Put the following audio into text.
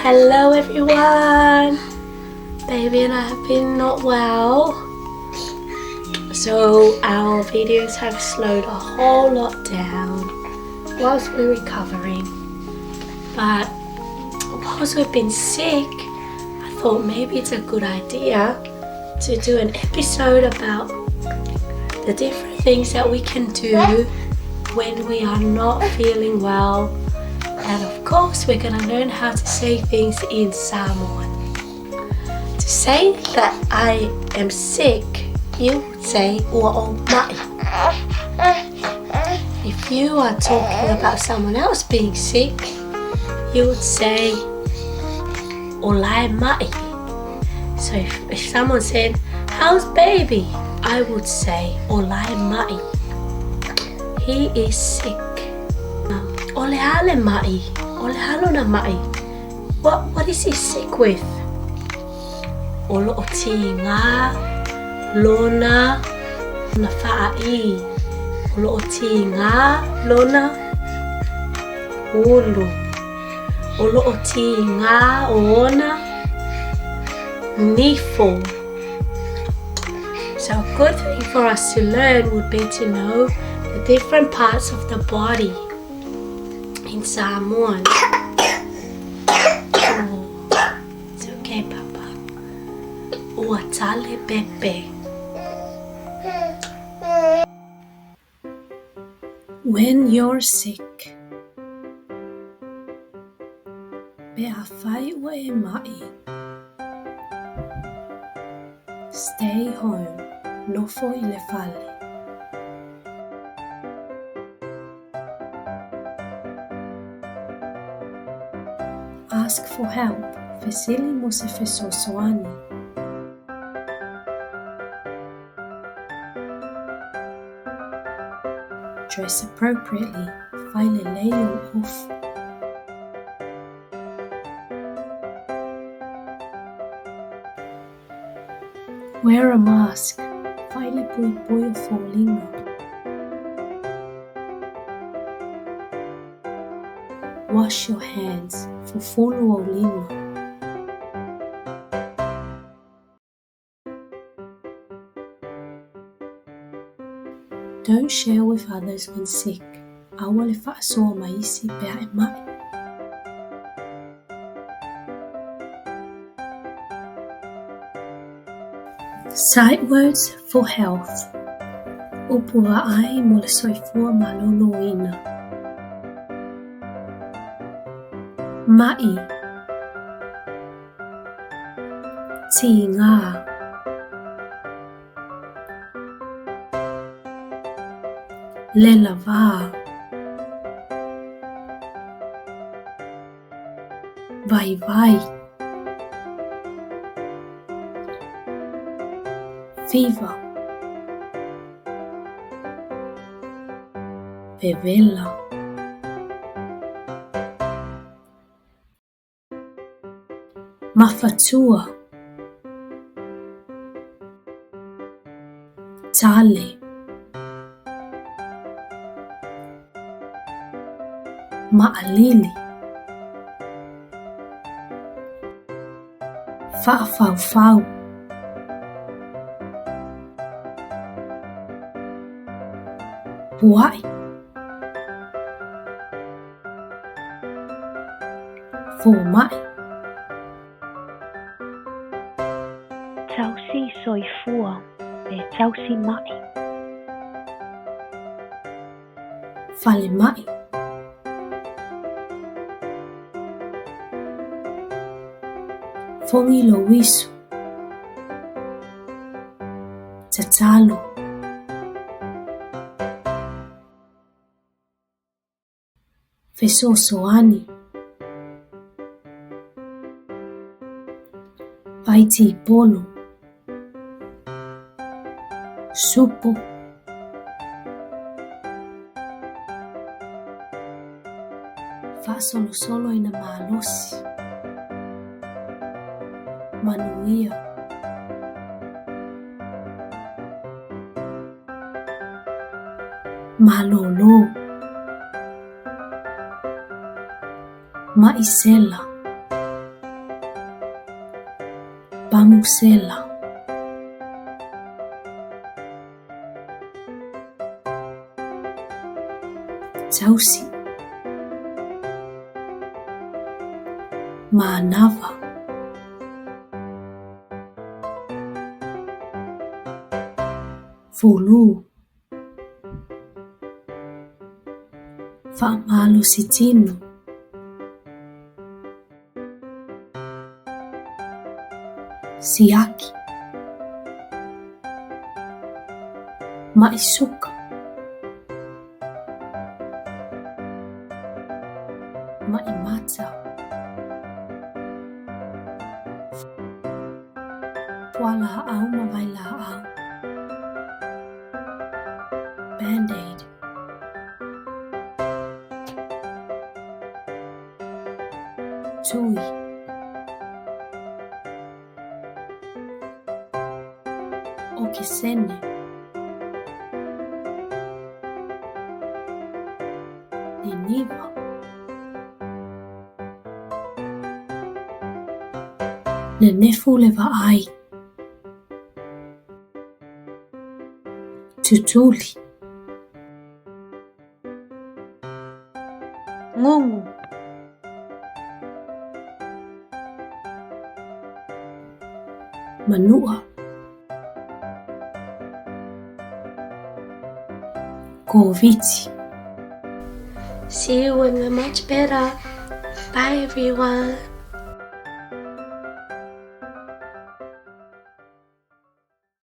Hello everyone. Baby and I have been not well. So our videos have slowed a whole lot down whilst we're recovering. But whilst we've been sick, I thought maybe it's a good idea to do an episode about the different things that we can do when we are not feeling well. And of course, we're going to learn how to say things in Samoan. To say that I am sick, you would say ua ou ma'i. If you are talking about someone else being sick, you would say o lae ma'i. So if, if someone said, how's baby? I would say o lae ma'i. He is sick. O le a le ma'i? O le a lona ma'i? What, what is he sick with? O lo'o tigā lona na faa'i. O lo'o tigā lona ulu. O lo'o tigā ona nifo. So a good thing for us to learn would be to know the different parts of the body in Samoan. Oh, it's okay, Papa. Ua tale pepe. When you're sick. Pe afai ua e ma'i. Stay home. Nofo i le fale. Ask for help. Fesili mo se fesoasoani. Dress appropriately. Fai lelei ou ofu. Wear a mask. Fai le puipui o foliga. Wash your hands. Fufulu ou lima. Don't share with others when sick. Aua le faasoa ma isi pe a e ma'i. Sight words for health. Upu vaai mo le soifua malōlōina. Ma'i. Tigā. Lelavā. Vaivai. Fever. Vevela. Mafatua. Tale. Ma'alili. Fa'afaufau. Pua'i. Foma'i. Tausi soifua pe tausi ma'i. Falema'i. Fogi lou isu. Tatalo. Fesoasoani. Vaitipolo. Supo. Faasolosolo ina malosi. Manuia. Malōlō. Maʻi sela. Pamusela. Tausi. Manava. Fulu. Fa'amalositino. Siaki. Ma'i suka. Ma'i mata. Fuala'au ma vaila'au. Band-aid. Tui. Okesene. Niniva. Nenefu le vaai. Tutuli. Gugu. Manu'a. Koviti. See you when we're much better. Bye everyone.